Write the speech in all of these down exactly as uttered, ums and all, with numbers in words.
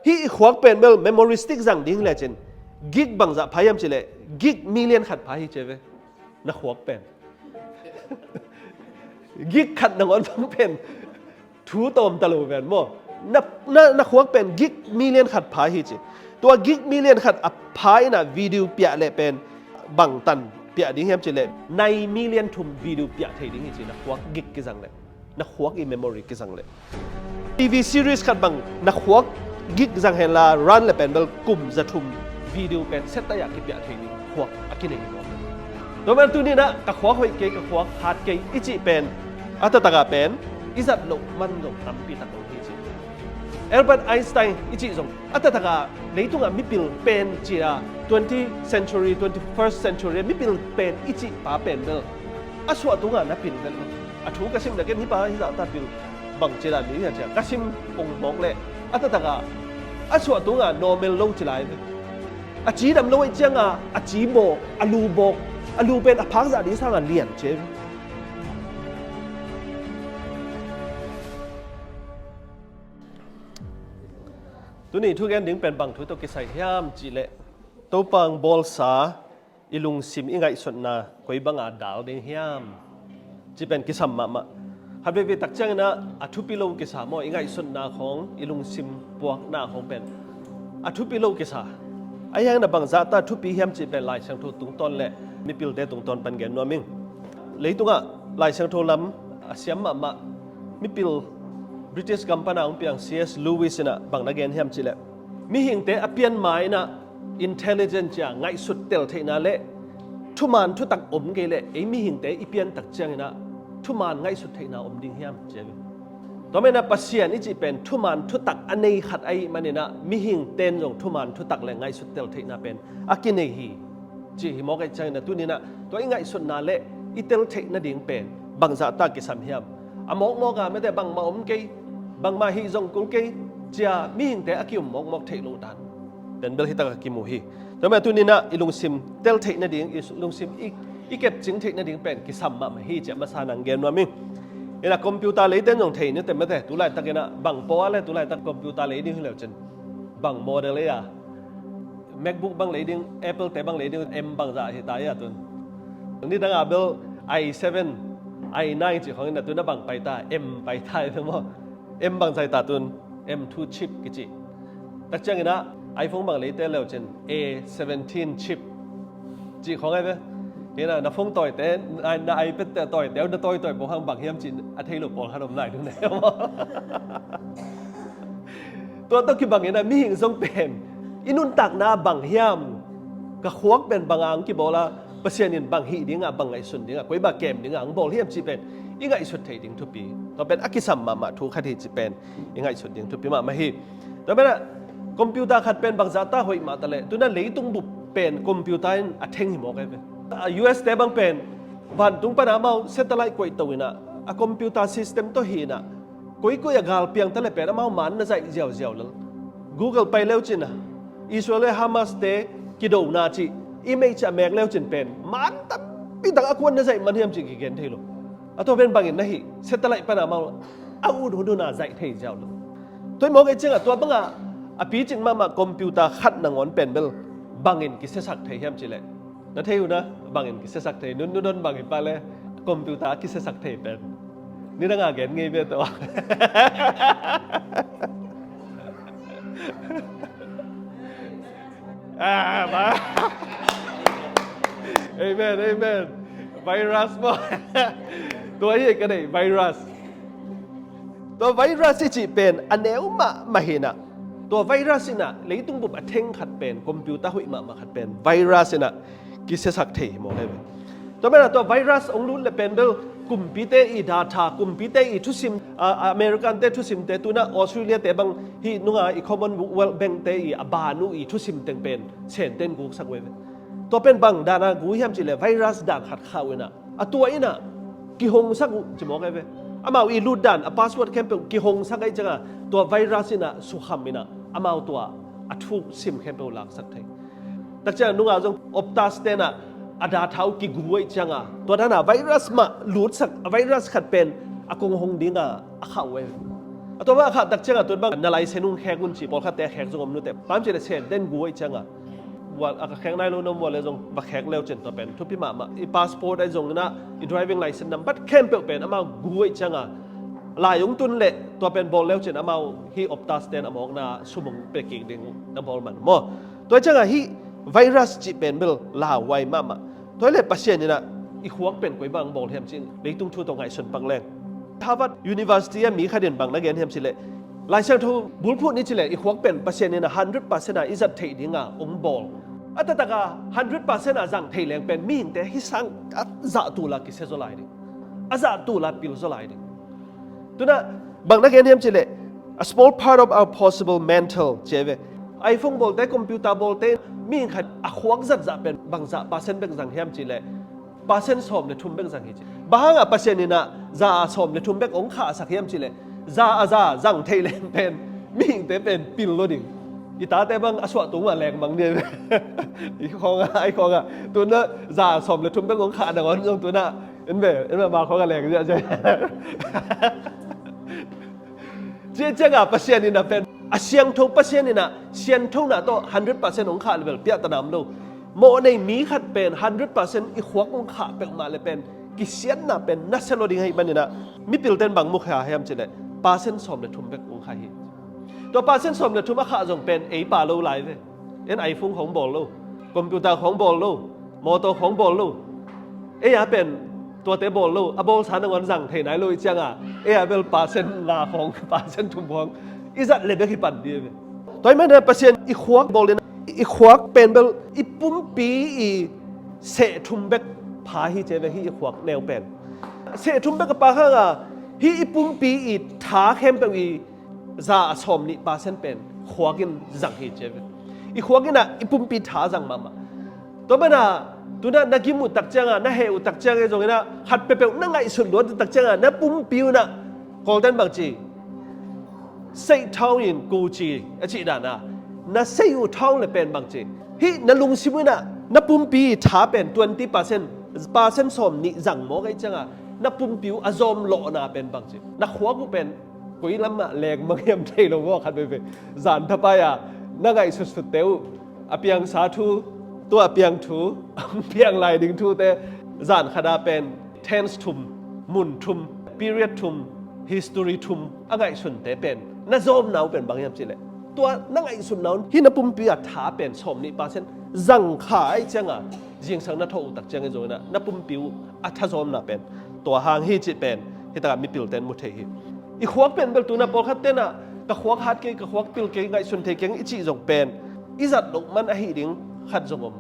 Hih i khuak pen bel memory stick zang ding le cin, gig bangzah pha hiam cileh, gig million khat pha hi ci ve. Na khuak pen gig khat nangawn bang pen thu tawm ta lo ven maw? Na, na, na khuak pen gig million khat pha hi ci. Tua gig million khat a pha inah video piah leh pen bangtan piah ding hiam cileh, nine million thum video piah thei ding hi ci, na khuak gig kizang leh, na khuak i memory kizang leh. TV series khat bang na khuak gig zang henla, run le pen bel kum za thum video pen set taya kipiah thei ding khuak a kinei hi maw? Tua man tuninah ka khuak hoih kei, ka khuak hat kei i cih pen a taktakah pen i zat loh man zong tampi tak lo hi ci. Albert Einstein i cih zong a taktakah leitungah mipil pen cia twenty century, twenty-first century mipil pen i cih pa pen bel a suah tungah na pil vet lo. A thu ka sim nakin hih pa hih zahta pil bang cia dan ding hia cia ka sim ong mawk leh a taktakah a suah tungah normal lo ci lai ve. A cidam lo aih cianga a ci bawk, a lu bawk, a lu pen a phak zah ding sanga lian ci ve. Tuni thugen ding pen bang thu tawh kisai hiam cihleh, Topa hong bawlsa i lungsim, i ngaihsutna koi banga dal ding hiam cih pen kisam mahmah. Khat veivei tak cianginah a thupi lo kisa maw, i ngaihsutna khawng, i lungsim puakna khawng pen a thupi lo kisa. Ahi hangin a bangzahta thupi hiam cih pen Lai Siangtho tungtawn le mipilte tungtawn pan gen nuam ing. Leitungah Lai Siangtho lam a siam mahmah mipil British gam pana hong piang C S Lewis inah bang na gen hiam cihleh, mihingte a pian ma inah intelligence cia ngaihsut tel theihna le thuman thutak om kei leh ei mihingte i piantak cianginah thuman ngaihsut theihna om ding hiam cia ve. Tua menah Pasian i cih pen thuman thutak a nei khat ahi maninah mihingten zong thuman thutak le ngaihsut tel theihna pen a kinei hi. Cih hi mawk aih cianginah tuninah tua i ngaihsutna le i tel theih nading pen bangzahta kisam hiam? A mawkmawk a mete bangmah om kei, bangmah hih zong kul kei cia mihingte a ki-um mawkmawk theih loh dan pen bel hitakah kimu hi. Tua mah tuninah i lungsim tel theih nading, i lungsim i, i kepcing theih nading pen kisam mahmah hi cia masa nang gen nuam ing. Inah computer leiten zong thei ni te mete, tulaitakinah bang paw a le tulaitak computer lei ding hi leu cin bang model ei a, MacBook bang lei ding, Apple te bang lei ding, M bangzah hi ta ia tun. Nidanga bel i seven, i nine cih khawngin a tun a bang paita, M paita ia tun maw? M bangzah hi ta tun, M two chip kici. Tak cianginah iPhone bang leite leu cin A seventeen chip cih khawng ai ve. Hinah na phone tawite, na, na iPad te tawite, na tawitawih pawl hang bang hiam cih a thei lo pawl khat om lai dun ne. Tua tawh kibanginah mihing zong pen i nuntakna bang hiam, ka khuak pen bang ang kibawla, Pasian in bang hih dingah, bang ngaihsun dingah, koi bang kem dingah ang bawl hiam cih pen i ngaihsut thei ding thupi. Tua pen a kisam mahmah thu khat hi cih pen i ngaihsut ding thupi mahmah hi. Tua penah computer khat pen bangzahta hoih mah taleh, tuna leitung bup pen computer in a theng hi mawk ai ve. U S te bang pen vantung pana amau satellite koih to inah a computer system tawh hi inah koikoi a gal piang taleh pen amau man na zaih ziauziau lel. Google pai leu cin a Israel le Hamas te kidona cih image a mek leu cin pen man tampi tak a kuan na zaih man hiam cih kigen thei lo. A tua pen bangin na hih satellite pana amau a ut hun huna zaih thei ziau lo. Tua i mawk ei ciangah tua bangah a picing mahmah computer khat nangawn pen bel bangin kisiasak thei hiam cileh, na thei uh na, bangin kisiasak thei, nun nudon bangin pale computer kisiasak thei pen nidanga gen ngei ve tawh. Ah, ba. Amen, amen. Virus maw? Tua hi ka nei virus. Tua virus i cih pen a neu mahmah hinah, tua virus inah leitung bup a theng khat pen, computer hoih mahmah khat pen virus inah kisiasak thei hi mawk ai ve. Tua menah tua virus ong lut le pen bel kumpite i data, kumpite i thusim, a, American te thusimte tuna Australia te bang hih nunga i Commonwealth Bank te i a ban uh i thusim teng pen senten guksak uh ai ve. Tua pen bang dana gu hiam cileh virus dan khat khah uh inah a tua inah kihongsak uh ci mawk ai ve. Amau i lut dan a password khempeuh kihongsak ai cianga tua virus inah sukham inah amau tua a thusim khempeuh laksak thei. Tak ciang nunga zong Optus tenah a data uh kigu ai cianga tua dana virus mah lutsak, a virus khat pen a kong hong dinga a khah uh ai ve. A tua mah a khah tak ciangah tun bang na license hong khek un ci, pawlkhatte a khek zong om nuteh. Bang hang hiam cih leh Satan gu ahih ciangah, a ka khek nai lo na om uh leh zong va khek le uh cin, tua pen thupi mahmah. I passport ahi zongin ah, i driving license nambat khempeuh pen amau gu ahih ciangah, lai hong tun leh tua pen bawl le uh cin, amau hih Optus ten a mawkna sum hong pia kik ding na bawl man maw. Tua ciangah hih virus cih pen bel lauhuai mahmah. Tua hi leh Pasian in ah i khuak pen koi bang bawl hiam cih leitung thu tawh ngaihsun pak leng, Harvard University ah mi khat in bang na gen hiam cih leh, Lai Siangtho bulphuh ni cih leh i khuak pen Pasian in ah hundred percent a i zat theih dinga hong bawl. A taktak a hundred percent a zang thei leng pen mihingte hih sang a zah tul a kisia zaw lai ding, a zah tul a pil zaw lai ding. Tun ah bang na gen hiam cih leh, a small part of our possible mental, ci ve. iPhone bawlte, computer bawlte, mihing khat a khuak zat zah pen bangzah percent bek zang hiam cih leh, percent sawm le thum bek zang hi ci. Bang hangah Pasian in ah za a sawm le thum bek hong khahsak hiam cih leh, za a za zang thei leng pen mihingte pen pil lo ding. I tate bang a suah tungah lengmang ni. I khawngah, i khawngah. Tun ah za a sawm le thum bek hong khah nangawn zong tun ah, en ve, en ve, ma khawngah leng ziahziah. Cih ciangah Pasian in ah pen, a siangtho Pasian in ah sianthona tawh hundred percent hong khah leh bel piahtana om lo. Mawhnei mi khat pen hundred percent i khuak hong khah peuhmah leh pen kisiatna pen nasia lo ding ahih manin ah, mipilte'n bang mukhia hiam cih leh, percent sawm le thum bek hong khah hi. Tua percent sawm le thum a khah zong pen ei pa lo lai ve. En iPhone khawng bawl lo, computer khawng bawl lo, mawtaw khawng bawl lo. Ei a pen tuate bawl lo, a bawlsa nangawn zang thei nai lo ahih ciangah, ei a bel percent nga khawng, percent thum khawng i zat le bek hi pan ding ve. Tua ahih manin Pasian i khuak bawl in, i khuak pen bel i pumpi i seh thum bek pha hi ci ve, hih i khuak neu pen. Seh thum bek a pha hangah hih i pumpi i tha khempeuh i za a sawm nih percent pen khuak in zang hi ci ve. I khuak in ah i pumpi tha zang mahmah. Tua manin ah, tun ah na gim uh tak ciangah, na heh uh tak ciangah, zong in ah khat peuhpeuh na ngaihsut luat uh tak ciangah, na pumpi un ah, Kawlte'n bang ci, seih thawng in ku ci a cih dan a, na seih uh thawng leh pen bang ci, hih na lungsim un ah na pumpi tha pen twenty percent, percent sawm nih zang mawk ahih ciangah, na pumpi uh a zawm lawhna pen bang ci, na khuak uh pen koi lamah lengmang hiam thei lo maw, khat veivei. Zan thapai a na ngaihsutsutte uh, a piangsa thu, tua a piang thu, a piang lai ding thute, zan khat a pen tense thum, mun thum, period thum, history thum a ngaihsunte pen na zawmna uh pen bang hiam cih leh, tua na ngaihsutna un hih na pumpi a tha pen sawm nih percent zang kha ahih ciangah, zingsang na thawh uh tak ciangin zong in ah na pumpi uh a thazawmna pen tua hang hi cih pen hih takah mipilte'n mu thei hi. I khuak pen bel tun ah pawlkhatte'n ah, ka khuak hat kei, ka khuak pil kei, ngaihsun thei keng i cih zong pen i zat loh man ahih ding khat zong om.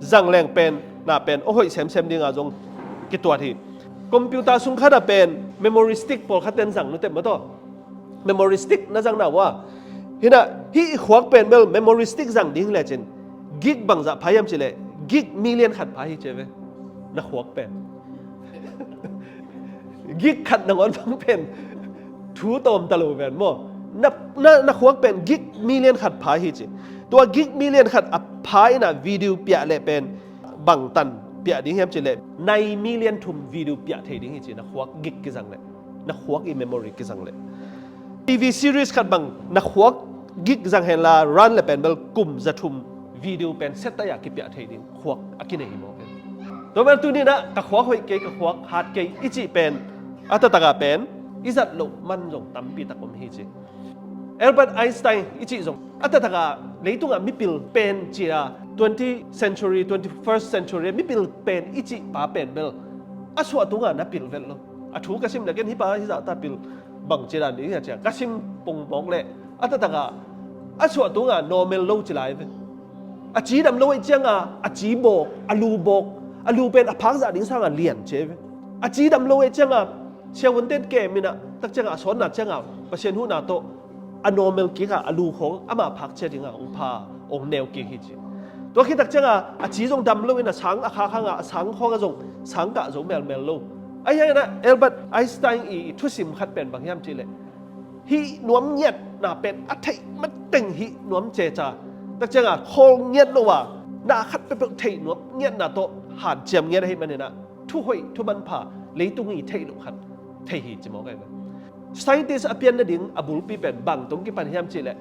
Zang leng pen na pen a hoih semsem dingah zong kituat hi. Computer sung khat ah pen memory stick pawlkhatte'n zang nuteh maw, tua memory stick na zang na uh a, hi in ah hih i khuak pen bel memory stick zang ding lecin gig bangzah pha hiam cih leh, gig million khat pha hi ci ve, na khuak pen. Gig khat nangawn bang pen thu tawm ta lo ven maw. Na, na, na khuak pen gig million khat pha hi ci. Tua gig million khat a pha in ah video piah leh pen bangtan piah ding hiam cih leh, nine million thum video piah thei ding hi ci, na khuak gig kizang leh, na khuak i memory kizang leh. TV series khat bang na khuak gig zang henla run leh pen bel kum za thum video pen set a kipiah thei ding khuak a kinei hi mawk e. Tua bel tuni in ah ka khuak hoih kei, ka khuak hat kei i cih pen a taktak a pen i zat loh man zong tampi tak om hi ci. Albert Einstein i cih zong a taktak a leitungah mipil pen ci a, twenty century, twenty-first century mipil pen i cih pa pen bel a suah tungah na pil vet lo. A thu ka sim leh ken hih pa hih zahta pil bang ci dan ding hia ci a ka sim pong mawk leh, a taktak a a suah tungah normal lo ci lai ve. A cidam lo ahih ciangah a ci bawk, a lu bawk, a lu pen a phak zah ding sangah lian ci ve. A cidam lo ahih ciangah siavuante'n kem in ah, tak ciangah a sawnna ciangah Pasian huhna tawh a normal kikah a lu khawng ama phak ciat dingah hong pha, hong neu kik hi ci. Tua khit tak ciangah a ci zong dam lo in a sang a khak hangah a sang khawngah zong sang kah zo melmel lo. Ahi hangin ah Albert Einstein i thusim khat pen bang hiam cih leh, hih nuam ngiatna pen a theih mateng hih nuam ceca, tak ciangah khawl ngiat lo a, na khat peuhpeuh theih nuam ngiatna tawh hanciam ngiat ahih manin ah thu hoih thu manpha leitung i theih loh khat thei hi ci mawk e. Scientist a pian nading a bulpi pen bang tawh kipan hiam cih leh,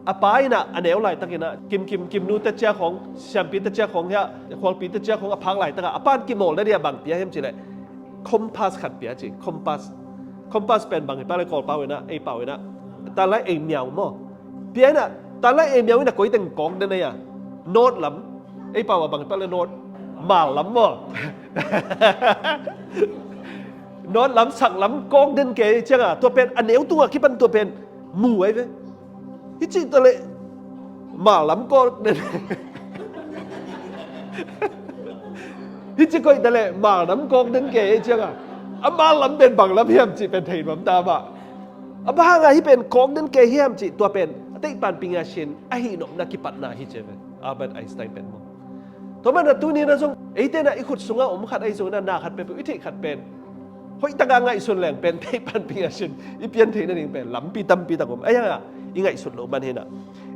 a pa in ah a neu laitakin ah kim kim kimnu te cia khawng, siampi te cia khawng hiah, khualpi te cia khawng a phak laitakah a pa'n kimawl nading ah bang pia hiam cih leh, compass khat pia ci. Compass, compass pen bang hi pah leh, Kawlpau in ah, ei pau in ah, tanlai ei miau maw, pia in ah, tanlai ei miau in ah koi teng kawk den ei a, north lam, ei pau ah bang hi pah leh north, mal lam maw. North lam, sak lam kawk den kei ciangah tua pen a neu tungah kipan tua pen mu ai ve. Hi cih taleh mal lam kawk den. Hi cih koih taleh mal lam kawk den kei ciangah, a mal lam pen bang lam hiam cih pen thei nuam ta mah. A bang hangah hih pen kawk den kei hiam cih tua pen a teih pan pingin a sin ahi nopna kipatna hi ci ve, Albert Einstein pen maw. Tua manin ah tuni in ah zong eite in ah i khut sungah om khat ahi zongin ah, na khat peuhpeuh i theih khat pen hoih takin ngaihsun leng pen teih pan pingin a sin i pian theih nading pen lampi tampi tak om. Ahi hangah i ngaihsut loh man hi in ah.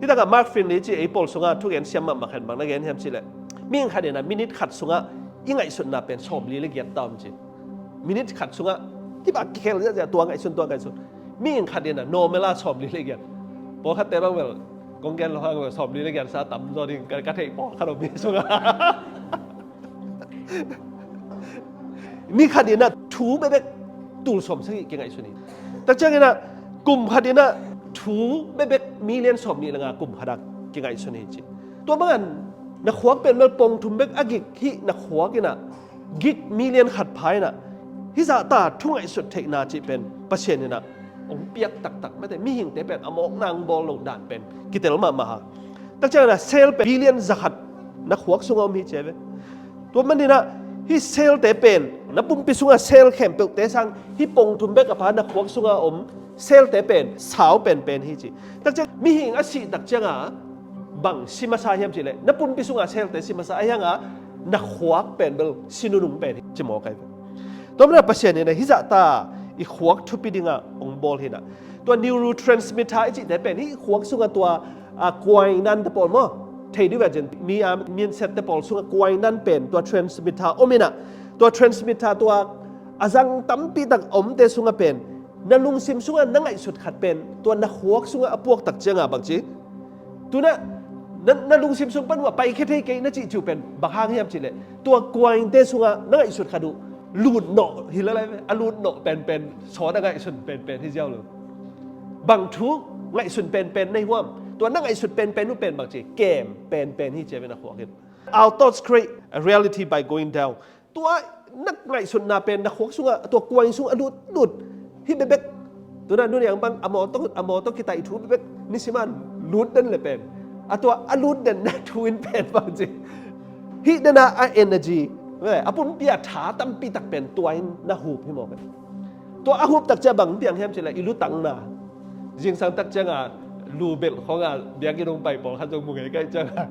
Hih takah Mark Finley ci ei pawl sungah thugen siam mahmah khat in bang na gen hiam cih leh, mihing khat in ah minit khat sungah i ngaihsutna pen sawmli leh giat ta om ci. Minit khat sungah hih bang kikhel ziahziah, tua ngaihsun, tua ngaihsun. Mihing khat in ah normal ah sawmli leh giat. Pawlkhatte bang bel kong gen lo hang bel sawmli leh giat sa tamzaw ding ka, ka theih pawlkhat om hi sungah. Mi khat in ah thu bekbek tul sawmsagih kingaihsun hi. Tak ciangin ah kum khat in ah thu bekbek million sawmnih leh nga kum khat ah kingaihsun hi ci. Tua bangin na khuak pen bel pongthum bek a gik hih na khuak in ah gik million khat pha in ah, hih zahta thu ngaihsut theihna cih pen Pasian in ah hong piak taktak mate, mihingte pen a mawkna hong bawl loh dan pen kitel mahmah a. Tak ciangin ah cell pen billion zakhat na khuak sungah om hi ci ve. Tua manin ah hih cell-te pen, na pumpi sungah cell khempeuhte sang hih pongthum bek a pha na khuak sungah om cell-te pen sau penpen hi ci. Tak ciang mihing a sih tak ciangah bang si masa hiam cih leh, na pumpi sungah cell-te si masa, ahi hangah na khuak pen bel si nunung pen hi ci mawk ai ve. Tua manin ah Pasian in ah hih zahta i khuak thupi dingin hong bawl hi in ah. Tua neurotransmitter i cihte pen hih khuak sungah tua, a, kuainante pawl maw, thei ding ve, a gen mi a, minsiatte pawl sungah kuainante pen tua transmitter om in ah, tua transmitter tua a zang tampi tak a omte sungah pen na lungsim sungah na ngaihsut khat pen tua na khuak sungah a puak tak ciangah bang ci, tu-in ah na, na lungsim sung pan uh a paikhia thei kei na cih ciu pen bang hang hiam cih leh, tua kuainante sungah na ngaihsut khat uh lutnawh hi lai lai ve. A lutnawh penpen sawn a ngaihsun penpen hi ziau lo. Bang thu ngaihsun penpen na hi uh hiam? Tua na ngaihsut penpen uh pen bang ci, kem penpen hi ci ve na khuak in. Our thoughts create a reality by going down. Tua na ngaihsutna pen na khuak sungah, tua kuaing sungah a lutlut hi bekbek. Tu-in ah nuniang bang a mawtaw, a mawtaw kitaih thu bekbek nisim a lut den leh pen, a tua a lut den na thu in pen bang ci, hih den a, a energy, a pumpi a tha tampi tak pen tua in na hup hi mawk e. Tua a hup tak ciang bang piang hiam cih leh i lutangna. Zingsang tak ciangah lu belh khawngah biakinn hong pai pawlkhat zong mu ngei ka hih ciangah,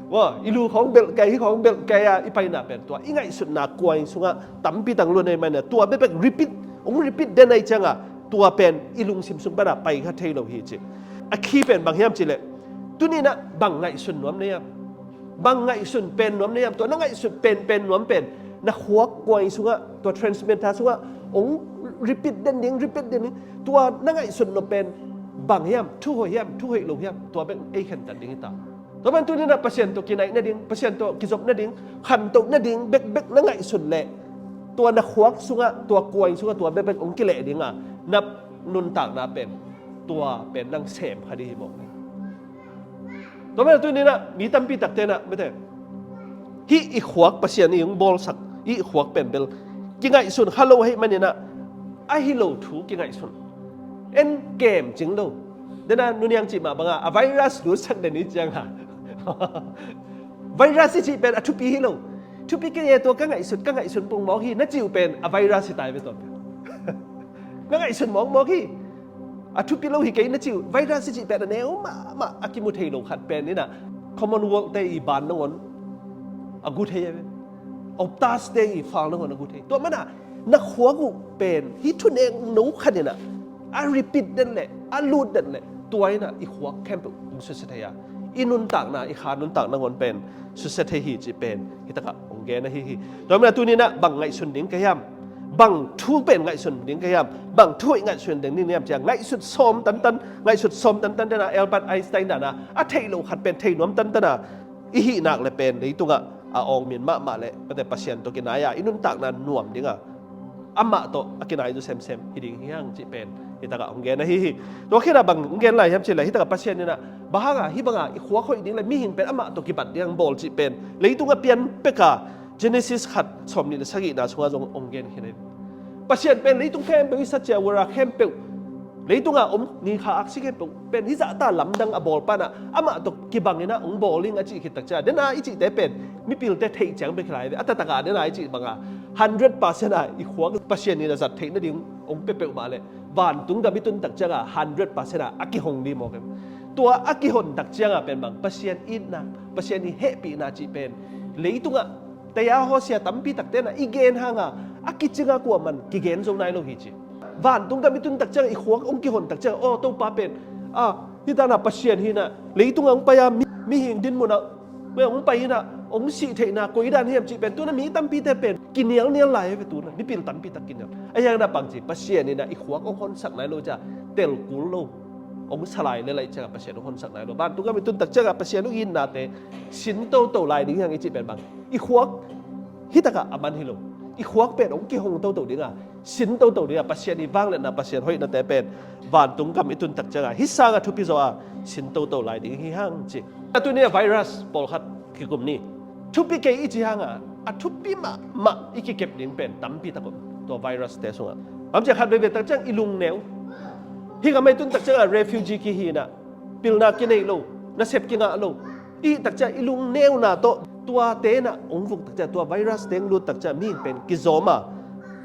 maw, i lu khawng belh kei, hih khawng belh kei a i paina pen tua i ngaihsutna kuaing sungah tampi tak lut ahih manin ah tua bekbek repeat, hong repeat den ahih ciangah tua pen i lungsim sung pan ah paikha thei lo hi ci. A key pen bang hiam cih leh, tuni-in ah bang ngaihsun nuam na hiam? Bang ngaihsun pen nuam na hiam? Tua na ngaihsut penpen nuam pen na khuak kuaing sungah, tua transmitter sungah hong repeat den ding, repeat den ding. Tua na ngaihsut nop pen bang hiam? Thu hoih hiam? Thu hoih lo hiam? Tua bek ei khentat ding hi ta. Tua manin tuni-in ah Pasian tawh kinaih nading, Pasian tawh kizop nading, khantoh nading bekbek na ngaihsun leh, tua na khuak sungah, tua kuaing sungah tua bekbek hong kileh ding a, na nuntakna pen tua pen nang sem kha ding hi mawk. Tua manin tuni-in ah mi tampi takte in ah, mate, hih i khuak, Pasian in hong bawlsak hih i khuak pen bel kingaihsun kha lo ahih manin ah, a hi lo thu kingaihsun, en kem cing lo. Den a nuniang cih mah bangin a virus lutsak den i ciangah, virus i cih pen a thupi hi lo. Thupi kei e, tua ka ngaihsut, ka ngaihsun pongmawk hi na cih uh pen a virus hi ta hi ve tua pen. Ka ngaihsun mawkmawk hi. A thupi lo hi kei na cih uh, virus i cih pen a neu mahmah, a kimu thei lo khat pen in ah, Commonwealth-te i ban nangawn a gu thei hi ve. Optus-te i fal nangawn a gu thei. Tua manin ah na khuak uh pen hih thunekno khat in ah a repeat den leh, a lut den leh, tua in ah i khuak khempeuh hong susia thei a, i nuntakna, i kha nuntak nangawn pen susia thei hi cih pen hih takah hong gen ahi hi. Tua manin ah tuni-in ah bang ngaihsun ding ka hiam? Bang thu pen ngaihsun ding ka hiam? Bang thu hoih ngaihsun ding ding hiam cia ngaihsut sawm tantan, ngaihsut sawm tantan dena Albert Einstein dana a theih loh khat pen thei nuam tantana i hih nak le pen leitungah a awngmin mahmah le pate Pasian tawh kinai-a i nuntakna nuam dinga amah tawh a kinai zu semsem hi ding hi hang cih pen hitakah hong gen ahi hi. Tua khitah bang hong gen lai hiam cih le hitakah Pasian inah bang hanga hih banga i khuak hoih ding le mihing pen amah tawh kibat ding hang bawl cih pen leitung a pian peka Genesis khat sawmnih le sagihna sungah zong hong gen khin hi. Pasian pen leitung khempeuh i sa cia ura khempeuh leitunga om ni kha aksi khempeuh pen hih zahta lamdang a bawl panah amah tawh kibanginah hong bawl ing a cih khit takcia dena i cihte pen mipilte theih ciang bek hi lai ve. A taktakah dena i cih banga hundred percent a i khuak Pasian in a zat theih nading hong pia peuhmah le vantung gam i tun takcianga hundred percent a a kihong ding mawk em? Tua a kihon takcianga pen bang Pasian itna, Pasian i hehpihna cih pen leitungah taya hawsia tampi takte na i gen hanga a kicinga kuaman kigen zo nai lo hi ci. Vantung gam i tun takcianga i khuak hong kihon takcianga aw Topa pen a hitana Pasian hina leitunga hong pai-a mi, mihing dinmunah hong pai hina hong sih theihna koidan hiam cih pen tuna mi tampite pen kinialnial lai hi ve tuna mipil tampi tak kinial. A hiangna pang ci Pasian hina i khuak hong honsak nai lo cia telkul lo hong salai le laih cianga Pasian hong honsak nai lo. Vantung gam i tun takcianga Pasian hong itnate sin toto lai ding hiang i cih pen bang i khuak hitakah a man hi lo. I khuak pen hong kihong toto dinga sin toto dinga Pasian i vangliatna Pasian hoihnate pen vantung gam i tun takcianga hih sanga thupi zaw a sin toto lai ding hi hang ci. A tuni a virus pawlkhat kikum ni thupi kei i ci hanga a thupi mahmah i kikep ding pen tampi tak om tua virus te sungah. Amcia khat veve takciang i lungneu hi ka mai tun takcianga refugee kihina pilna kineih lo nasep kingah lo i takcia i lungneuna tawh tua tena hong vuk takcia tua virus teng lut takcia mihing pen kizawma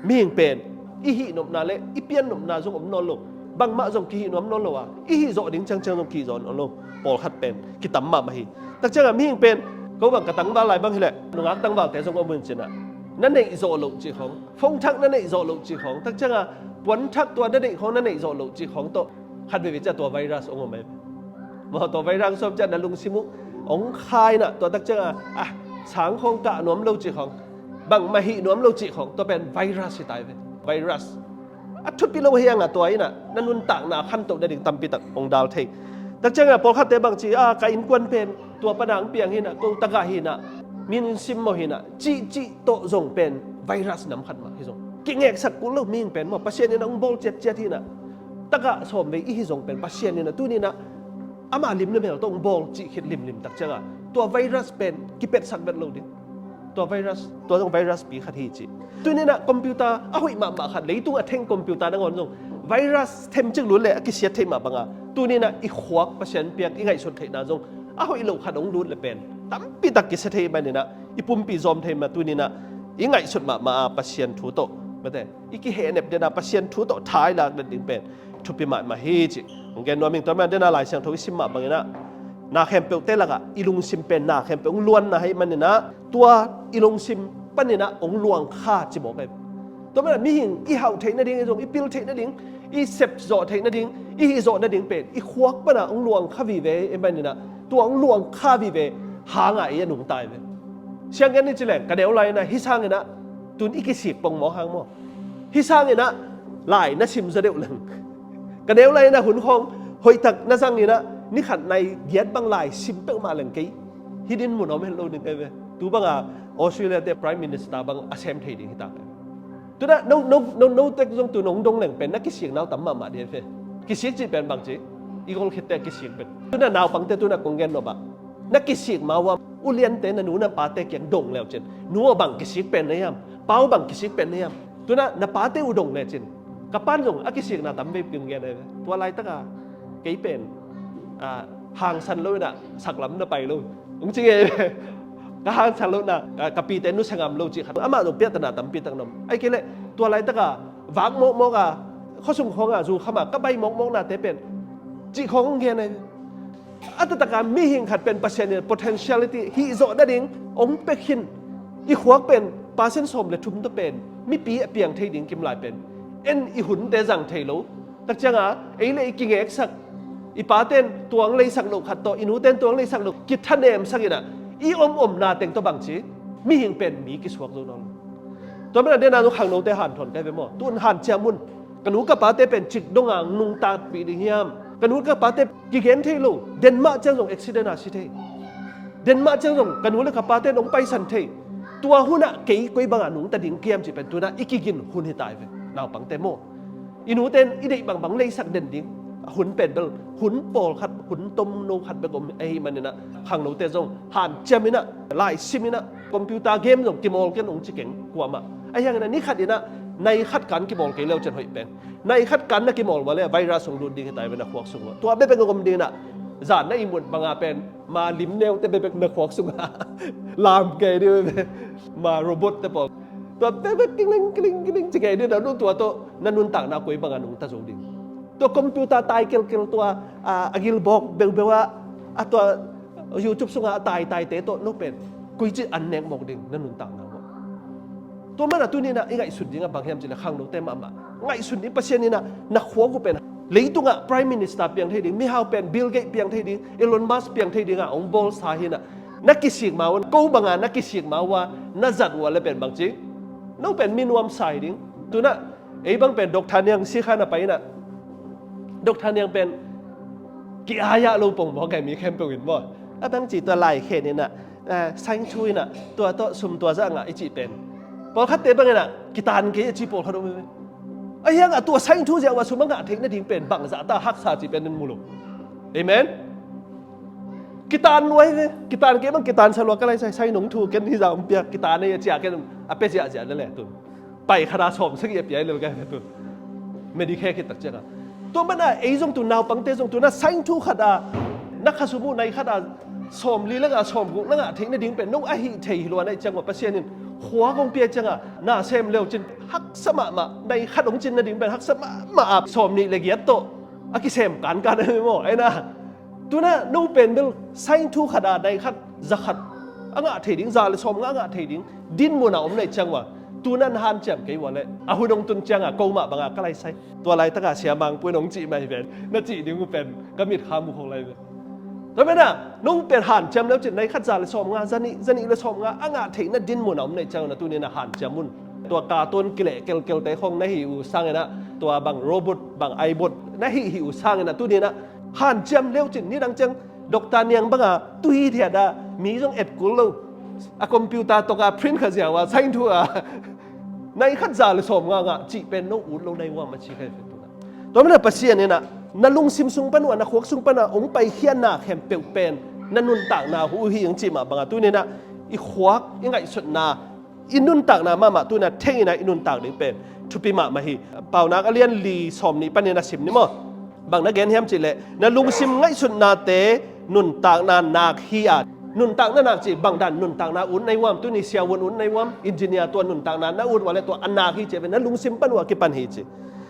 mihing pen i hihnopna le i piannopna zong om nawn lo. Bangmah zong kihih nuam nawn lo a i hih zawh ding ciangciang zong kihih zawh nawn lo. Pawlkhat pen kitam mahmah hi. Takcianga mihing pen ko bang ka tangval lai bang hileh nungak tangvalte zong om un cinah na neih zawh loh cih khawng phone thak na neih zawh loh cih khawng takcianga puan thak tua na neih khawng na neih zawh loh cih khawng tawh khat veve cia tua virus hong om e. Maw tua virus sawm cia na lungsim uh hong khaina tua takcianga a sang khawng kah nuam lo cih khawng bangmah hih nuam lo cih khawng tua pen virus hi tai ve. Virus a thupi lo hianga tua inah na nuntakna khantoh nading tampi tak hong dal thei. Takcianga pawlkhatte bang ci a ka innkuan pen tua pana ang piang hinah ko takah hinah min sim maw hinah cihcih tawh zong pen virus nam khat mah hi zong kingeksak kul lo mihing pen maw Pasian inah hong bawl ciatciat hinah takah sawm vei i hi zong pen Pasian inah tuninah ama lim le mel tawh hong bawl cih khit limlim takcianga tua virus pen kipetsak vet lo ding. Tua virus tua zong virus pi khat hi ci. Tuninah computer a hoih mahmah khat leitung a theng computer nangawn zong virus themcik lut le a kisiat theih mah banga tuninah i khuak Pasian piak i ngaihsut theihna zong a hoih loh khat hong lut le pen tampi tak kisia thei maninah i pumpi zawm thei mah tuninah i ngaihsut mahmah a Pasian thu tawh mate i kihehnep dena Pasian thu tawh thailak den ding pen thupi mahmah hi ci. Hong gen nuam ing tua man dena Lai Siangtho i sim mah banginah na khempeuhte lakah i lungsim pen na khempeuh hong luanna hei maninah tua i lungsim paninah hong luangkha ci mawk ai. Tua mana mihing i hauh theih nading i zong i pil theih nading i sep zawh theih nading i hih zawh nading pen i khuak pana hong luangkha vive i maninah tua hong luangkha vive hanga i a nungtai ve. Sianggen i ci leng ka neu lainah hi sanginah tun i kisik pongmawk hang maw? Hi sanginah lai na sim zaw deuh leng ka neu lainah hun khawng hoihtak na zanginah nikhat nai giat bang lai sim peuhmah leng kei hi din mun om hen lo ding kai ve. Tu banga Australia te Prime Minister bang a sem thei ding hi tak. Tuna no no no no tek zong tu nong dong leng pen na kisik nau tam mahmah dih ve. Kisik cih pen bang cih i gol khitte kisik pen tuna naupangte tuna kong gen no bah na kisik mau a uliante na nu na pate kiang dong leu cin nu a bang kisik pen na hiam pau bang kisik pen na hiam tuna na pate u dong le cin ka pan zong a kisikna tam vei kong gen ve. Tua laitaka kei pen hangsan lo inah saklam na pai lo ung ci nge ve. Ka hangsan lo na ka pite nusia ngam lo cih khat amah zong piahtana tampi tak na om ai kei leh tua laitaka vak mawkmawk a khuasung khawng a zu kham a ka bai mawkmawknate pen cih khawng hong gen ai. A taktakah mihing khat pen Pasian in potentiality hih zawh nading hong pia khin i khuak pen percent sawm le thum tawh pen mipi a piang thei ding kim lai pen en i hunte zang thei lo. Takcianga ei le i kingeksak i paten tuang leisak loh khat tawh i nuten tuang leisak loh kithanemsak inah i om omna teng tawh bangci mihing pen mi kisuak zo nawn lo. Tua mana dena zong khangnote hanthawn kai ve maw? Tun hanciam un. Ka nu ka pate pen cik donga nungtakpih ding hiam? Ka nu ka pate kigen thei lo. Denmah ciang zong accident a si thei. Denmah ciang zong ka nu le ka pate nong paisan thei. Tua hunah kei koi banga nungta ding kiam cih pen tuna i kigin hun hi tai ve. Naupangte maw? I nute in i deih bangbang leisak den ding. Hun pen bel hun pawlkhat, hun tomno khat bek om ahih maninah khangnote zong hanciam inah, laisim inah, computer game zong kimawl ken ong ci keng kuamah. Ahi hanginah ni khat inah nai khat kan kimawl kei leu cian hoih pen. Nai khat kan na kimawl mah le virus ong lut ding hi tai ve na khuak sung mah. Tua bek bek ong om ding inah zan na ihmut banga pen ma lim neute bek bek na khuak sungah lam kei ding ve. Ma robot te pawl tua bek bek kingling kingling kingling ci kei ding na nu tua tawh na nuntakna koi banga nungta zo ding. Tua computer tai kelkel tua a gilbawk beubeu ah a tua YouTube sungah a taitaite tawh no pen koi ci an nek mawk ding na nuntakna uh. Tua mana tuninah i ngaihsut dingah bang hiam cih le khangnote mahmah ngaihsut ding. Pasian inah na khuak uh pen leitungah Prime Minister piang thei ding, mihau pen Bill Gates piang thei ding, Elon Musk piang thei dingah ong bawlsa hinah na kisik ma uh, ko banga na kisik ma uh a na zat uh a le pen bangci no pen mi nuamsa hi ding. Tunah ei bang pen Doctor Niang sikha na pai inah Doctor Niang pen ki-ai ah lo pongmawk ai mi khempeuh in maw? A bangci tua lai khen inah sainthu inah tua tawh sum tua zah ngah i cih pen pawlkhatte bang inah kitan kei a ci pawlkhat om ve. Ahi hangah tua sainthu ziah uh a sum a ngah theih nading pen bangzah ta haksa cih pen in mu lo. Amen. Kitan nuai ve. Kitan kei bang kitan sa lua ka lai sai sai nong thu ken hi zah om pia kitan ei a cia ken a pia ziahziah lele tun. Pai khata sawm sagih a piai lel gai tun. Medicare khit tak cianga tua mana ei zong tun naupangte zong tuna sainthu khata na khasum uh nai khata sawm li langa sawm guk na ngah theih nading pen nong ahi thei hi luana i ciangua Pasian in khua kong pia cianga na sem leu cin haksa mahmah nai khat ong cin nading pen haksa mahmah a sawm nih le giat tawh a kisem kankan a maw aina. Tuna no pen bel sainthu khata nai khat za khat a ngah thei ding za le sawm ngah a ngah thei ding din muna om nei ciangua tuna na hanciam kei ua le a hun ong tun cianga ko mah banga ka lai sai. Tua laitaka siamang pui nong cih mai ven na cih ding uh pen ka mit kha mu khong lai ven. Tua mena nong pen hanciam leu cin nai khat za le sawm nga zanih zanih le sawm nga a ngah theih na din muna om nei ciangua na tuni na hanciam un. Tua katon kileh kelkelte khong na hi uh sangina tua bang robot bang aibot na hi hi uh sangina tuni na hanciam leu cin nidang ciang Doctor Niang banga tui thiat a mi zong et kul lo a computer toka print kha ziau a sainthu a nai khat za le sawm nga ngah cih pen no ut lo nai uam a ci khai fe tuna. Tua mana Pasian inah na lungsim sung pan uh a na khuak sung pan a ong paikhiatna khempeuh pen na nuntakna uh hi ong cih mah banga tuni na i khuak i ngaihsutna i nuntakna mahmah tuna theng inah i nuntak ding pen thupi mahmah hi. Paunak a lian li sawm nih panin a sim ni maw? Bang na gen hiam cih leh na lungsim ngaihsutnate nuntakna nak hi a nuntakna nak cih bang dan nuntakna ut nai uam tuni siavuan ut nai uam engineer tua nuntakna na ut ua le tua a nak hi cih ve na lungsim pan uh a kipan hi cih.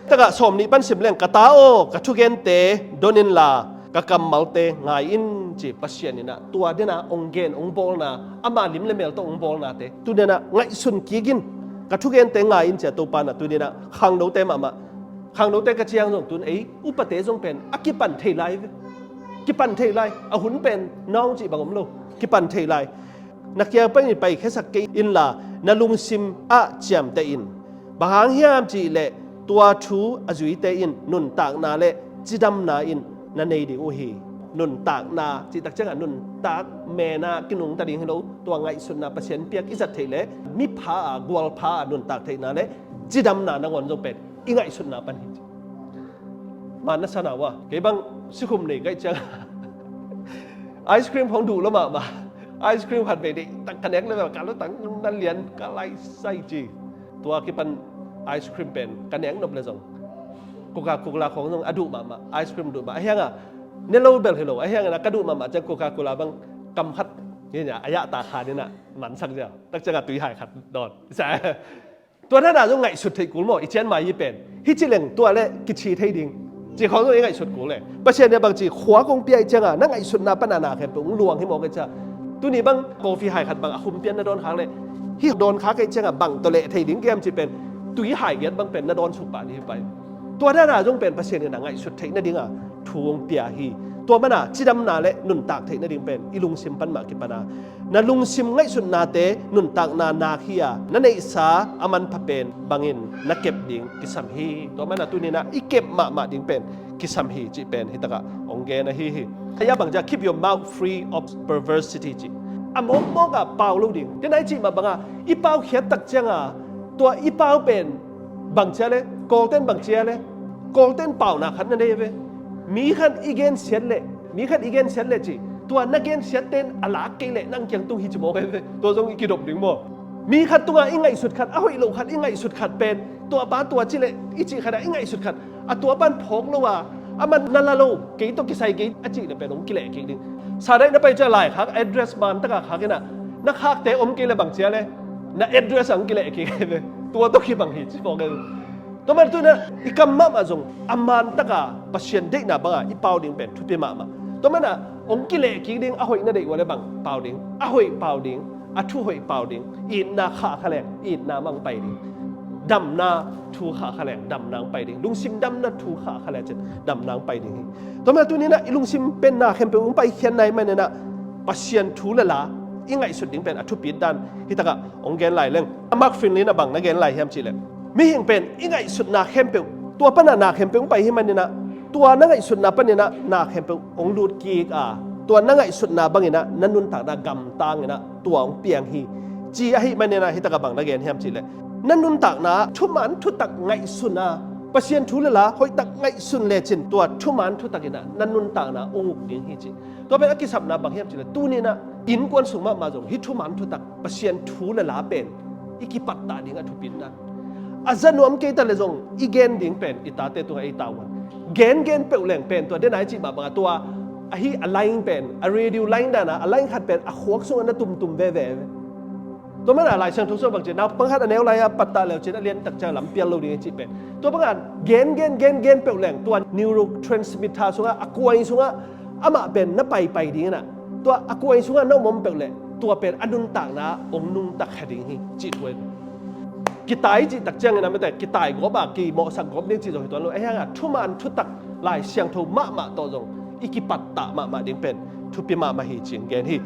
Takah sawm nih pan sim leng ka ta aw ka thugente don inla ka kammalte ngai in ci Pasian inah tua dena ong gen ong bawlna ama lim le mel tawh ong bawlnate tu dena ngaihsun kik in ka thugente ngai in cia Topa na tu dena khangnote mahmah khangnote ka ciang zong tun ei upate zong pen a kipan thei lai ve. Kipan thei lai a hun pen nawng cih bang om lo kipan thei lai. Na kiang pai in paikhiasak kei inla na lungsim ah ciamteh in. Bang hang hiam cih leh tua thu a zuite in nuntakna le cidamna in na nei ding uh hi. Nuntakna cihtak ciangah nuntak mena kinungta ding hi lo tua ngaihsutna Pasian piak i zat theih leh mipha a gualpha a nuntak theihna le cidamna nangawn zong pen i ngaihsutna pan hi ci. Man na sana uh a kei bang sikhum nei kaih ciang ice cream khong duh lo mahmah. Ice cream khat bei deih tak ka nek le ka lo tang na lian ka lai sai ci. Tua kipan ice cream pen ka nek nop le zong Coca-Cola khong zong a duh mahmah ice cream duh mah ahianga ne lo bel hi lo ahianga ka duh mahmah ciang Coca-Cola bang kam khat nge nia a yah ta kha nina mansak zia tak cianga tui hai khat dawn. Tua dana zong ngaihsut theih kul maw i cian mai hi pen hi ci leng tua le kici thei ding. Ci khawng zong i ngaihsut kul le Pasian nia bang ci khua kong pia i cianga na ngaihsutna pana na khempeuh ung luang hi maw ka cia. Tuni bang coffee hai khat bang a khum pian na dawn khak le hi dawn khak i cianga bang tawh leh thei ding kiam ci pen tui hai giat bang pen na dawn suk pah ni hi pai. Tua dana zong pen Pasian nia na ngaihsut theih na dinga thu ong pia hi. Tua mana cidamna le nuntak theih nading pen i lungsim pan mah kipan a, na lungsim ngaihsutnate nuntakna nak hi a, na neihsa a manpha pen bangin na kep ding kisam hi. Tua mana tuninah i kep mahmah ding pen kisam hi cih pen hitakah hong gen ahi hi. Haya bangcia, "Keep your mouth free of perversity," cih a mawkmawk a pau lo ding. Tenai cih mah banga i paukhiat tak cianga tua i pau pen bangcia le, Kawlten bangcia le, Kawlten pauna khat na nei ve. Mi khat i gensiat le, mi khat i gensiat le cih, tua na gensiat ten a lak kei le nang kiang tung hi ci mawk ve. Tua zong i kidop ding maw? Mi khat tunga i ngaihsut khat, a hoih lo khat i ngaihsut khat pen tua pa tua ci le i cih khat a i ngaihsut khat, a tua pan phawk lo a, a man na la lo, kei tawh kisai kei a cih le pen hong kileh kik ding. Sadaih na pai cia laikhak address man taka khak inah, na khakte om kei le bangcia le, na address a hong kileh kik ve. Tua tawh kibang hi ci phawk e. Tua man tuinah i kam mahmah zong a man taka Pasian deihna banga i pau ding pen thupi mahmah. Tua mana hong kileh kik ding, a hoih na deih ua le bang pau ding, a hoih pau ding, a thu hoih pau ding, itna khah kha leng itna mang pai ding, damna thu khah kha leng damna ang pai ding, lungsim damna thu khah kha leng cin damna ang pai ding hi. Tua mana tuninah i lungsim pen na khempeuh hong paikhiatna i maninah Pasian thu le la i ngaihsut ding pen a thupit dan hitakah hong gen lai leng. A Mark Finley na bang na gen lai hiam cih leh, mihing pen i ngaihsutna khempeuh, tua pana na khempeuh hong pai hi maninah, tua na ngaihsutna paninah na khempeuh hong lut kik a, tua na ngaihsutna banginah na nuntakna gamtanginah tua hong piang hi. Ci ahi maninah hitakah bang na gen hiam cih leh, na nuntakna thuman thutak ngaihsun a, Pasian thu le la hoihtak ngaihsun lecin tua thuman thutakinah na nuntakna hong uk ding hi ci. Tua pen a kisapna bang hiam cih leh, tuninah innkuan sung mahmah zong hih thuman thutak Pasian thu le la pen i kipattah ding a thupitna. A za nuam kei ta le zong i gen ding pen i tate tungah ei tavuan. Gen gen peuh leng pen tua denai cih mah banga tua ahi a line pen, a radio line dana a line khat pen a khuak sungah na tumtum veve. Tua mana Lai Siangtho sungah bang ci, naupang khat a neu lai-a pattah leu cin a liantak ciang lampial lo ding i cih pen. Tua banga gen gen gen gen peuh leng tua neurotransmitter sungah, a kuai sungah amah pen na paipai dinginah, tua a kuai sungah na om om peuh leh tua pen a nuntakna hong nungtak kha ding hi cih thu ahi. Kitai cih tak ciangin a mite kitai gawp a kimawhsak gawp ding cih zong hi tuan lo. Ahi hanga thuman thutak Lai Siangtho mahmah tawh zong i kipattah mahmah ding pen thupi mahmah hi ci-in gen hi.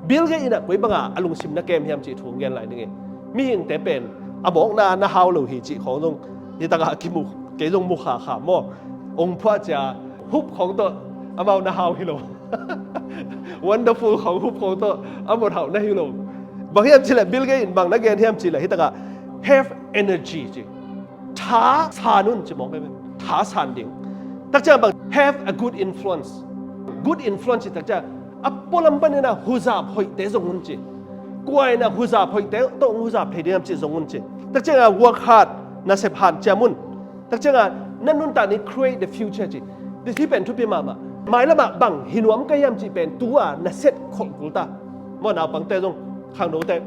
Bill Gates inah koi banga a lungsim na kem hiam cih thu hong gen lai ding hi. Mihingte pen a mawkna na hau lo hi cih khawng zong nitakah a kimu, kei zong mu khakha maw. Ong phuah cia hup khawng tawh amau na hau hi lo. Wonderful khawng hup khawng tawh a mawt hauh na hi lo. Bang hiam cih leh Bill Gates in bang na gen hiam cih leh hitakah have energy ci. Tha san un ci mawk ve. Tha san ding. Tak ciang bang have a good influence. Good influence ci tak ciang a pualam paninah huzap hoihte zong un ci. Kuainah huzap hoihte tawh huzap thei ding hiam cih zong un ci. Tak ciangah work hard, nasep hanciam un. Tak ciangah na nuntak ni create the future ci. Hih pen thupi mahmah. Mailamah bang hi nuam ka hiam cih pen tua na set kholh kul ta. Maw naupangte zong khangnote,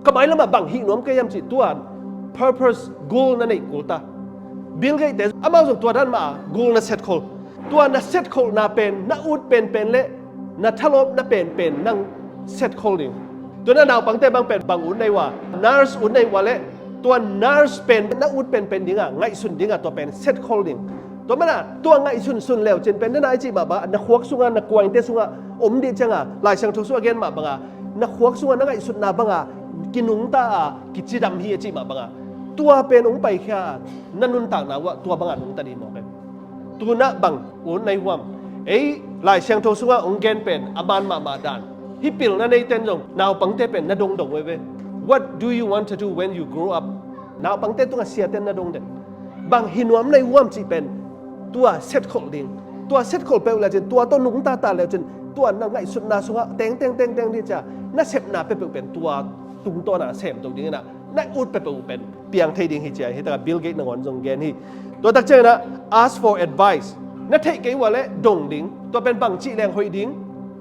ka mailamah bang hih nuam ka hiam cih tua purpose, goal na neih kul ta. Bill Gates te amau zong tua dan mah a goal na set khol. Tua na set kholhna pen na ut penpen le na thalawpna penpen nang set khol ding. Tua na naupangte bang pen bang ut nei ua, nurse ut nei ua le tua nurse pen na ut penpen dinga ngaihsun dinga tua pen set khol ding. Tua mana tua ngaihsun sun leu cin pen na nai cih mah banga na khuak sunga na kuainte sunga om dih cianga Lai Siangtho sungah gen mah banga na khuak sunga na ngaihsutna banga kinungta a kicidam hi a cih mah banga tua pen hong paikhia a na nuntakna uah tua banga nungta dih mawk e. Tunah bang ut na hi huam? Ei Lai Siangtho sungah hong gen pen a man mahmah dan. Hih pilna neiten zong naupangte pen na dongdong uh e ve. What do you want to do when you grow up? Naupangte tungah siaten na dongden. Bang hi nuam na hi huam cih pen tua set kholh ding. Tua set kholh peuh le cin tua tawh nungta ta le cin tua na ngaihsutna sungah tengteng tengteng dih cia na sepna peuhpeuh pen tua tungtawna semto ding inah na ut peuhpeuh pen piang thei ding hi cia hi. Takah Bill Gates nangawn zong gen hi. Tua tak cianginah ask for advice. Na theih kei ua le dong ding. Tua pen bang cih leng hoih ding.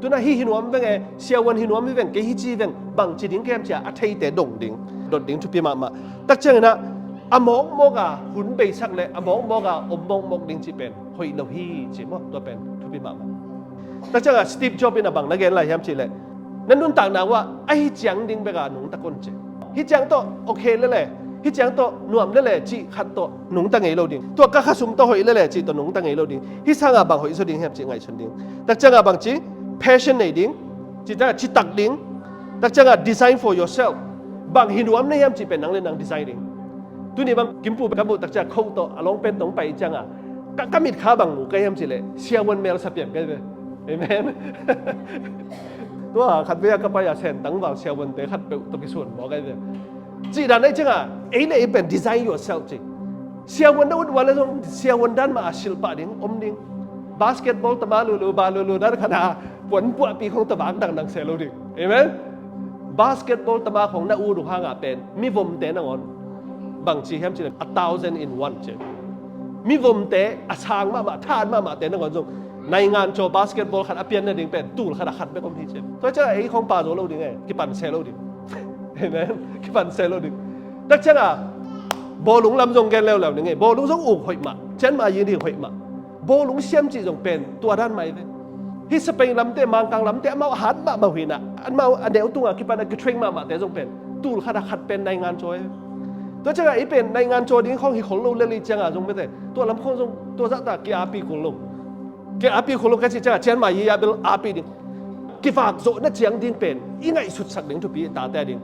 Tunah hih hi nuam veng e, siavuan hi nuam hi veng, kei hi ci veng, bang ci ding kem cia a theite dong ding, dot ding thupi mahmah. Tak cianginah a mawkmawk a hun beisak le a mawkmawk a om mawkmawk ding cih pen hoih lo hi ci maw, tua pen thupi mahmah. Tak ciangah Steve Jobs in a bang na gen lai hiam cih leh na nuntakna uah ahi ciang ding beka nungta kon ci. Hih ciang tawh okay lele, Hih ciang tawh nuam lele cih khat tawh nungta ngei lo ding. Tua ka khasum tawh hoih lele cih tawh nungta ngei lo ding. Hih sangah bang hoih zaw ding hiam cih ngaihsun ding. Tak ciangah bang ci, passion nei ding. Cih ciangah citak ding. Tak ciangah design for yourself. Bang hi nuam na hiam cih pen nang le nang design ding. Tuni bang Kimpu ka muh tak ciangah khoh tawh a lawng pen tawh hong pai ciangah ka, ka mitkha bang mu ka hiam cih leh siavuan mel sa piang ka hi ve. Amen. Tua khat vei a ka pai a Sentang val siavuante khat peuh tawh kisuan maw ka hi ve. Cih dan ahi ciangah ei le ei pen design yourself ci. Siavuan na ut ua le zong siavuan dan mah a silh pah ding om ding. Basketball tama lulu ba lulu dan khat a puan puahpi khong tawh vak dangdang se lo ding. Amen. Basketball tama khong na ut uh hangah pen mivomte nangawn bang ci hiam cih leh a thousand in one ci. Mivomte a sang mahmah, tha-at mahmahte nangawn zong naingan caw basketball khat a pian nading pen tul khat a khat bek om hi ci. Tua ciangah ei khong pa zo lo ding e, kipan se lo ding. Amen. Kipan se lo ding. Tak ciangah bawlung lam zong gen leuleu ding e. Bawlung zong uk hoih mah, cian mah yin ding hoih mah. Bawlung siam cih zong pen tua dan mah hi ve. Hih Spain lamte, Mangkang lamte amau a hat mahmah uh hi na, amau a neu tungah kipan a kitrain mahmahte zong pen tul khat a khat pen naingan caw hi. Tua ciangah ei pen naingan caw ding khong hi khol lo lel hi ciangah zong mete tua lam khong zong tua zahta ki-api kul lo. Ki-api kul lo ka cih ciangah cian mah yi a bel api ding. Kivak zawh na ciang ding pen i ngaihsutsak ding thupi i tate a ding.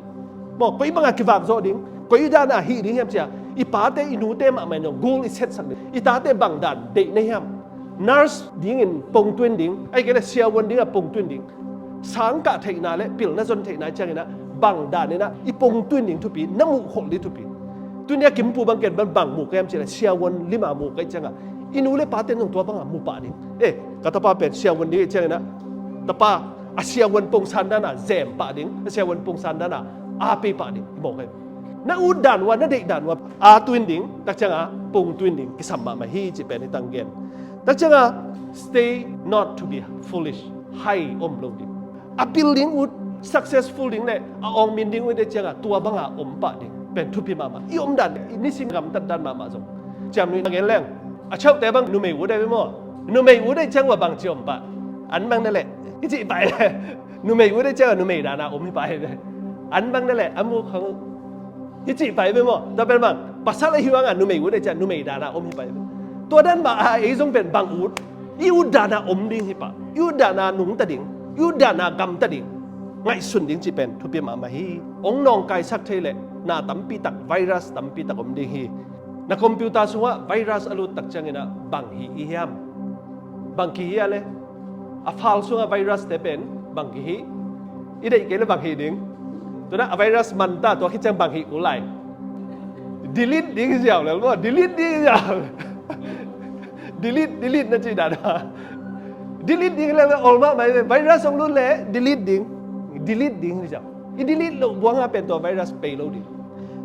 Maw, koi bangah kivak zawh ding, koi dan a hih ding hiam cia i pate i nute mahmah in goal i setsak ding. I tate bang dan deih na hiam? Nurse dingin pongtuin ding, ahih kei leh siavuan dingah pongtuin ding. Sangkah theihna le pilna zon theihna cianginah bang daninah i pongtuin ding thupi, na muhkholh ding thupi. Tuni a Kimpu bang ken bang, bang muh ka hiam cih leh siavuan lima muh ka hih ciangah i nu le pate nung tua bangah mu pah ding. Eh, ka tapa pen siavuan ding hih cianginah tapa a siavuan pongsan danah zem pah ding, a siavuan pongsan danah api pah ding i mawk hi. Na ut dan uh a, na deih dan uh a, a tuin ding, tak ciangah pongtuin ding kisam mahmah hi cih pen hi tang gen. Tak ciangah stay not to be foolish, hai om lo ding. A building ut, successful ding le a awngmin ding ut dei ciangah tua bangah om pah ding pen thupi mahmah. I om dan, i nisim gamtat dan mahmah zong ciamnuih na gen leng a chauhte bang numei ut dei maw? Numei ut dei ciang uh a bang ci om pah? An bang na leh i cih pah hi le numei ut dei ciangah numei dana om hi pah hi ve. An bang na leh a muk hang uh i cih pah hi ve maw? Tua pen bang pasal ahi hangah numei ut dei ciangah numei dana om hi pah hi ve. Tua dan mah a ei zong pen bang ut, i ut dana om ding hi pah. I ut dana nungta ding, i ut dana gamta ding, ngaihsun ding cih pen thupi mahmah hi. Ong nawngkaisak thei leh na tampi tak, virus tampi tak om ding hi. Na computer sungah virus a lut tak cianginah bang hi i hiam? Bang kihi a le a file sungah virus te pen bang kihi? I deih kei le bang hih ding? Tunah a virus manta tua khit ciang bang hih kul lai? Delete ding hi ziau lel maw? Delete ding hi ziau. Delete, delete na cih dan a delete ding hi lel, ol mahmah hi ve. Virus hong lut le delete ding, delete ding hi ziau. I delete loh buang a pen tua virus pei lo ding.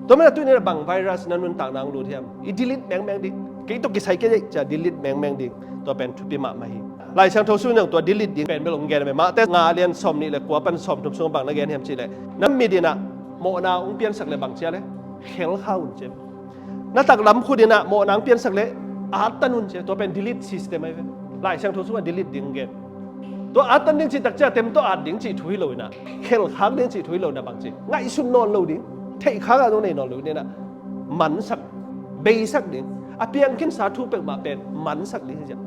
Tua mana tuinah bang virus na nuntakna hong lut hiam? I delete mengmeng ding. Kei tawh kisai kei cia delete mengmeng ding. Tua pen thupi mahmah hi. Lai Siangtho sung nang tua delete ding pen bel hong gen a, Mate nga lian sawm nih le kua pan sawm thum sung bang na gen hiam cih leh na mit inah mawhna hong piansak le bang cia le khelkha un cia. Na taklam khut inah mawhna hong piansak le attan un cia. Tua pen delete system ahi ve. Lai Siangtho sungah delete ding hong gen. Tua attan ding cih tak cia tem tawh at ding cih thu hi lo inah, khelkhak ding cih thu hi lo inah bang ci, ngaihsun nawn lo ding, theihkhak ah zong nei nawn lo inah mansak, beisak ding, a piangkhinsa thu peuhmah pen mansak ding hi ziah.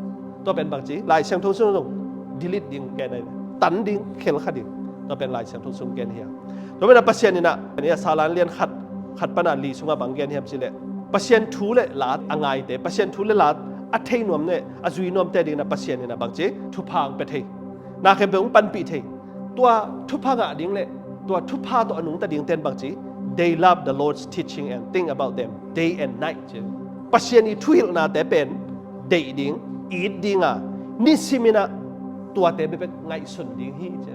Tua pen bang ci, Lai Siangtho sung zong delete ding gen ahi, tan ding, khelkha ding. Tua pen Lai Siangtho sung gen hi a. Tua pen a Pasian inah, a Salan lian khat, khat pana li sungah bang gen hiam cih leh Pasian thu le la a ngaite, Pasian thu le la a thei nuam le a zui nuamte ding inah Pasian inah bang ci, thupha hong pia thei, na khempeuh hong panpih thei. Tua thupha ngah ding le tua thupha tawh a nungta dingte in bang ci, they love the Lord's teaching and think about them day and night ci. Pasian i thuhilhnate pen deih ding, it ding a, nisim inah tuate bekbek ngaihsun ding hi ci.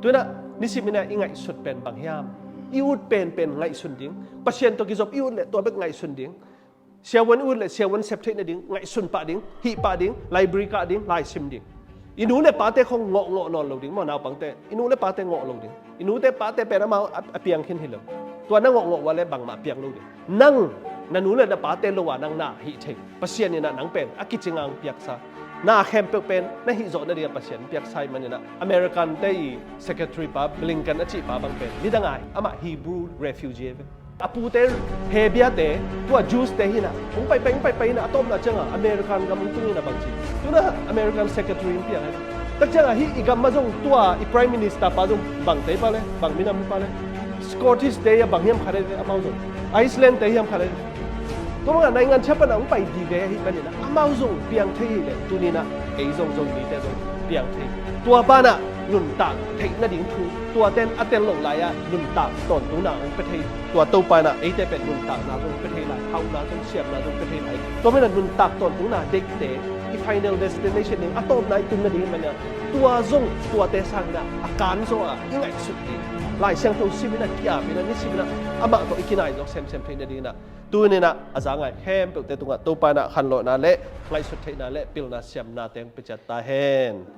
Tuinah nisim inah i ngaihsut pen bang hiam? I ut penpen ngaihsun ding. Pasian tawh kizop i ut le tua bek ngaihsun ding. Siavuan i ut le siavuan sep theih nading ngaihsun pah ding, hih pah ding, library kah ding, laisim ding. I nu le pate khong ngawhngawh nawn lo ding maw, naupangte i nu le pate ngawh lo ding. I nute pate pen amau a, a piang khin hi lo. Tua na ngawhngawh ua le bangmah piang lo ding. Nang na nu le na pate lo a nang na hih thei, Pasian inah nang pen a kicinga hong piaksa, na khempeuh pen na hih zawh nading a Pasian hong piaksa ih maninah American te i secretary pa Blinken a cih pa bang pen nidang ai amah Hebrew refugee ve. A pute Hebrew te, tua Jews te hi na, hong paipai, hong paipai na, a tawpna ciangah American gam hong tung hi na bang ci. Tu na American secretary hong piang hi. Tak ciangah hih i gam mah zong tua i Prime Minister pa zong bang te pa le, bang minam pa le, Scottish te a bang hiam khat le, amau zong Iceland te hiam khat le. Tua bangah naingan ciat pan a hong pai di ve hi pan hi na, amau zong piang thei hi le, tuni na ei zong Zomite zong piang thei. Tua banah nuntak theih nading thu, tua ten a tel lo lai-ah nuntak tawntungna hong pia thei, tua Topa in ah eite pen nuntakna zong pia thei lai, hauhna zong, siamna zong pia thei lai. Tua manin ah nuntak tawntungna deihte i final destination ding, a tawpna i tun nading manin ah tua zong, tuate sangin ah a kan zaw a i ngaihsut ding, Lai Siangtho simin ah, ki-apin ah, nisimin ah amah tawh i kinai zaw semsem thei nadingin ah tuni in ah a za ngai khempeuhte tungah Topa in ah khanlawhna le ngaihsut theihna le pilna siamna teng pia ciat ta hen.